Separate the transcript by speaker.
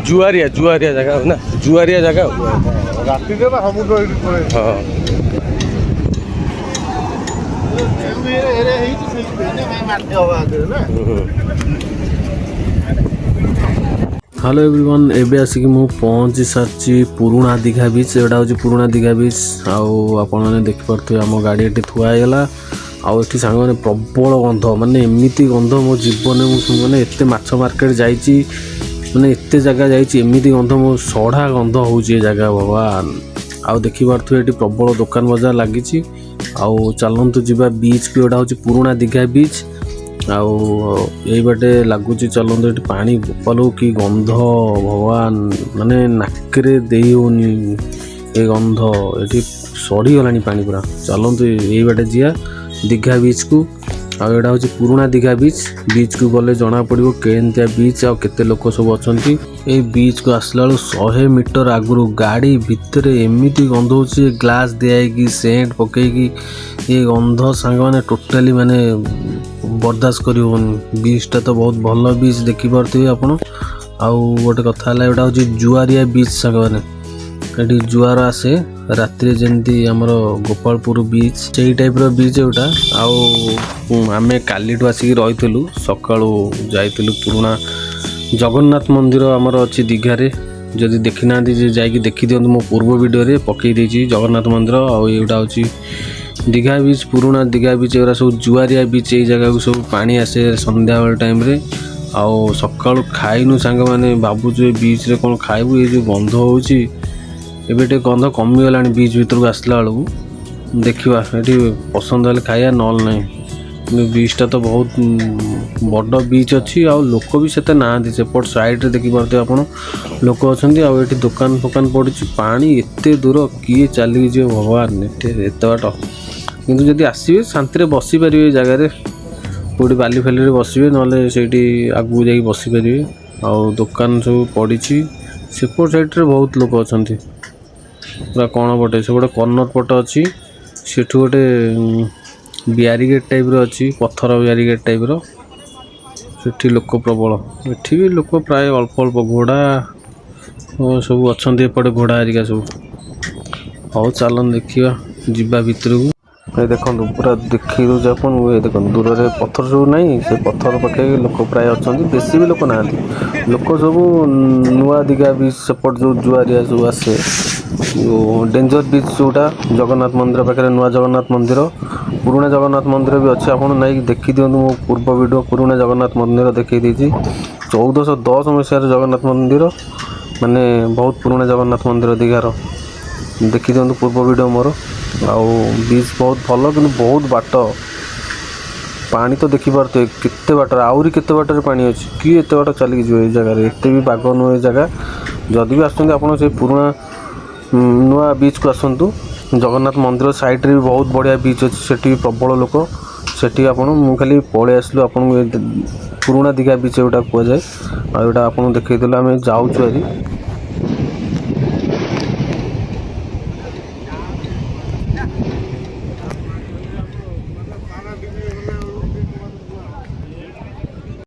Speaker 1: ଜୁଆରିଆ ଜୁଆରିଆ ଜାଗା ଆଉ ନା, ଜୁଆରିଆ ଜାଗା ଆଉ।
Speaker 2: ରାତିରେ ବା ସମୁଦ୍ର ଏଇଠି ପଳେଇ।
Speaker 1: ହଁ।
Speaker 2: ହେଇଛି ସେଇଥିପାଇଁ ମାଟି ହବା ଆଗରେ ନା।
Speaker 3: ହ୍ୟାଲୋ ଏଭ୍ରିୱାନ୍, ଏବେ ଆସିକି ମୁଁ ପହଞ୍ଚି ସାରିଛି ପୁରୁଣା ଦୀଘା ବିଚ୍। ଏଇଟା ହେଉଛି ପୁରୁଣା ଦୀଘା ବିଚ୍। ଆଉ ଆପଣମାନେ ଦେଖିପାରୁଥିବେ, ଆମ ଗାଡ଼ି ଏଠି ଥୁଆ ହେଇଗଲା। ଆଉ ଏଠି ସାଙ୍ଗମାନେ ପ୍ରବଳ ଗନ୍ଧ, ମାନେ ଏମିତି ଗନ୍ଧ ମୋ ଜୀବନରେ ମୁଁ ମାନେ ଏତେ ମାଛ ମାର୍କେଟ ଯାଇଛି, ମାନେ ଏତେ ଜାଗା ଯାଇଛି, ଏମିତି ଗନ୍ଧ ମୋ ସଢ଼ା ଗନ୍ଧ ହେଉଛି ଏ ଜାଗା, ଭଗବାନ। ଆଉ ଦେଖିପାରୁଥିବେ, ଏଠି ପ୍ରବଳ ଦୋକାନ ବଜାର ଲାଗିଛି। ଆଉ ଚାଲନ୍ତୁ ଯିବା ବିଚ୍କୁ। ଏଇଟା ହେଉଛି ପୁରୁଣା ଦୀଘା ବିଚ୍ ଆଉ ଏଇ ବାଟେ ଲାଗୁଛି। ଚାଲନ୍ତୁ। ଏଠି ପାଣି, ବୋପାଲୋ କି ଗନ୍ଧ ଭଗବାନ, ମାନେ ନାକରେ ଦେଇ ହେଉନି ଏ ଗନ୍ଧ। ଏଠି ସଢ଼ିଗଲାଣି ପାଣି ପୁରା। ଚାଲନ୍ତୁ, ଏଇ ବାଟେ ଯିବା ଦୀଘା ବିଚ୍କୁ। ଆଉ ଏଇଟା ହେଉଛି ପୁରୁଣା ଦୀଘା ବିଚ୍। ବିଚ୍କୁ ଗଲେ ଜଣାପଡ଼ିବ କେମିତିଆ ବିଚ୍ ଆଉ କେତେ ଲୋକ ସବୁ ଅଛନ୍ତି। ଏଇ ବିଚ୍କୁ ଆସିଲା ବେଳକୁ 100 ମିଟର ଆଗରୁ ଗାଡ଼ି ଭିତରେ ଏମିତି ଗନ୍ଧ ହେଉଛି, ଗ୍ଲାସ୍ ଦିଆହେଇକି, ସେଣ୍ଟ ପକେଇକି, ଏ ଗନ୍ଧ ସାଙ୍ଗମାନେ ଟୋଟାଲି ମାନେ ବରଦାସ୍ତ କରି ହେଉନି। ବିଚ୍ଟା ତ ବହୁତ ଭଲ ବିଚ୍, ଦେଖିପାରୁଥିବେ ଆପଣ। ଆଉ ଗୋଟେ କଥା ହେଲା, ଏଇଟା ହେଉଛି ଜୁଆରିଆ ବିଚ୍ ସାଙ୍ଗମାନେ। ଏଠି ଜୁଆର ଆସେ ରାତିରେ, ଯେମିତି ଆମର ଗୋପାଳପୁର ବିଚ୍, ସେଇ ଟାଇପ୍ର ବିଚ୍ ଏଇଟା। ଆଉ ଆମେ କାଲିଠୁ ଆସିକି ରହିଥିଲୁ। ସକାଳୁ ଯାଇଥିଲୁ ପୁରୁଣା ଜଗନ୍ନାଥ ମନ୍ଦିର ଆମର ଅଛି ଦୀଘାରେ। ଯଦି ଦେଖିନାହାନ୍ତି ଯେ ଯାଇକି ଦେଖିଦିଅନ୍ତୁ, ମୋ ପୂର୍ବ ଭିଡ଼ିଓରେ ପକେଇ ଦେଇଛି ଜଗନ୍ନାଥ ମନ୍ଦିର। ଆଉ ଏଇଟା ହେଉଛି ଦୀଘା ବିଚ୍, ପୁରୁଣା ଦୀଘା ବିଚ୍। ଏଗୁଡ଼ା ସବୁ ଜୁଆରିଆ ବିଚ୍। ଏଇ ଜାଗାକୁ ସବୁ ପାଣି ଆସେ ସନ୍ଧ୍ୟାବେଳ ଟାଇମ୍ରେ। ଆଉ ସକାଳୁ ଖାଇନୁ ସାଙ୍ଗମାନେ, ଭାବୁଛୁ ଏ ବିଚ୍ରେ କ'ଣ ଖାଇବୁ, ଏ ଯେଉଁ ଗନ୍ଧ ହେଉଛି। ଏବେ ଟିକେ ଗନ୍ଧ କମିଗଲାଣି ବିଚ୍ ଭିତରକୁ ଆସିଲା ବେଳକୁ। ଦେଖିବା, ଏଠି ପସନ୍ଦ ହେଲେ ଖାଇବା, ନହେଲେ ନାହିଁ। କିନ୍ତୁ ବିଚ୍ଟା ତ ବହୁତ ବଡ଼ ବିଚ୍ ଅଛି ଆଉ ଲୋକ ବି ସେତେ ନାହାନ୍ତି। ସେପଟ ସାଇଡ଼୍ରେ ଦେଖିପାରୁଥିବେ ଆପଣ, ଲୋକ ଅଛନ୍ତି। ଆଉ ଏଠି ଦୋକାନ ଫୋକାନ ପଡ଼ିଛି। ପାଣି ଏତେ ଦୂର, କିଏ ଚାଲିକି ଯିବ ଭଗବାନ ଏତେ ଏତେ ବାଟ? କିନ୍ତୁ ଯଦି ଆସିବେ, ଶାନ୍ତିରେ ବସିପାରିବେ ଏ ଜାଗାରେ। କେଉଁଠି ବାଲି ଫାଲିରେ ବସିବେ, ନହେଲେ ସେଇଠି ଆଗକୁ ଯାଇକି ବସିପାରିବେ। ଆଉ ଦୋକାନ ସବୁ ପଡ଼ିଛି। ସେପଟ ସାଇଡ଼୍ରେ ବହୁତ ଲୋକ ଅଛନ୍ତି ପୁରା କଣ ପଟେ। ସେପଟେ କର୍ଣ୍ଣର ପଟ ଅଛି। ସେଠୁ ଗୋଟେ ବ୍ୟାରିଗେଟ୍ ଟାଇପ୍ର ଅଛି, ପଥର ବ୍ୟାରିଗେଟ୍ ଟାଇପ୍ର। ସେଠି ଲୋକ ପ୍ରବଳ। ଏଠି ବି ଲୋକ ପ୍ରାୟ ଅଳ୍ପ ଅଳ୍ପ। ଘୋଡ଼ା ସବୁ ଅଛନ୍ତି ଏପଟେ, ଘୋଡ଼ା ହେରିକା ସବୁ। ହଉ, ଚାଲନ୍ତୁ ଦେଖିବା, ଯିବା ଭିତରକୁ। ଏ ଦେଖନ୍ତୁ, ପୁରା ଦେଖେଇ ଦେଉଛି ଆପଣଙ୍କୁ। ଏ ଦେଖନ୍ତୁ, ଦୂରରେ ପଥର ସବୁ ନାହିଁ? ସେ ପଥର ପାଖେ ଲୋକ ପ୍ରାୟ ଅଛନ୍ତି, ବେଶୀ ବି ଲୋକ ନାହାନ୍ତି। ଲୋକ ସବୁ ନୂଆ ଦୀଘା ବିଚ୍ ସେପଟ ଯେଉଁ ଜୁଆରିଆ ସବୁ ଆସେ, ଯେଉଁ ଡେଞ୍ଜର ବିଚ୍ ଯେଉଁଟା ଜଗନ୍ନାଥ ମନ୍ଦିର ପାଖରେ, ନୂଆ ଜଗନ୍ନାଥ ମନ୍ଦିର, ପୁରୁଣା ଜଗନ୍ନାଥ ମନ୍ଦିର ବି ଅଛି। ଆପଣ ନେଇକି ଦେଖିଦିଅନ୍ତୁ ମୋ ପୂର୍ବ ଭିଡ଼ିଓ, ପୁରୁଣା ଜଗନ୍ନାଥ ମନ୍ଦିର ଦେଖେଇ ଦେଇଛି। 1410 ମସିହାରେ ଜଗନ୍ନାଥ ମନ୍ଦିର, ମାନେ ବହୁତ ପୁରୁଣା ଜଗନ୍ନାଥ ମନ୍ଦିର ଦୀଘାର। ଦେଖିଦିଅନ୍ତୁ ପୂର୍ବ ଭିଡ଼ିଓ ମୋର। ଆଉ ବିଚ୍ ବହୁତ ଭଲ, କିନ୍ତୁ ବହୁତ ବାଟ। ପାଣି ତ ଦେଖିପାରୁଥିବେ କେତେ ବାଟରେ, ଆହୁରି କେତେ ବାଟରେ ପାଣି ଅଛି। କିଏ ଏତେ ବାଟ ଚାଲିକି ଯିବ ଏଇ ଜାଗାରେ? ଏତେ ବି ବାଗ ନୁହେଁ ଏ ଜାଗା। ଯଦି ବି ଆସୁଛନ୍ତି ଆପଣ, ସେଇ ପୁରୁଣା ନୂଆ ବିଚ୍କୁ ଆସନ୍ତୁ। ଜଗନ୍ନାଥ ମନ୍ଦିର ସାଇଡ଼୍ରେ ବି ବହୁତ ବଢ଼ିଆ ବିଚ୍ ଅଛି, ସେଠି ବି ପ୍ରବଳ ଲୋକ। ସେଠି ଆପଣ ମୁଁ ଖାଲି ପଳେଇ ଆସିଲୁ। ଆପଣଙ୍କୁ ଏ ପୁରୁଣା ଦୀଘା ବିଚ୍ ଏଗୁଟା କୁହାଯାଏ। ଆଉ ଏଇଟା ଆପଣଙ୍କୁ ଦେଖେଇଦେଲୁ। ଆମେ ଯାଉଛୁ ଆଜି।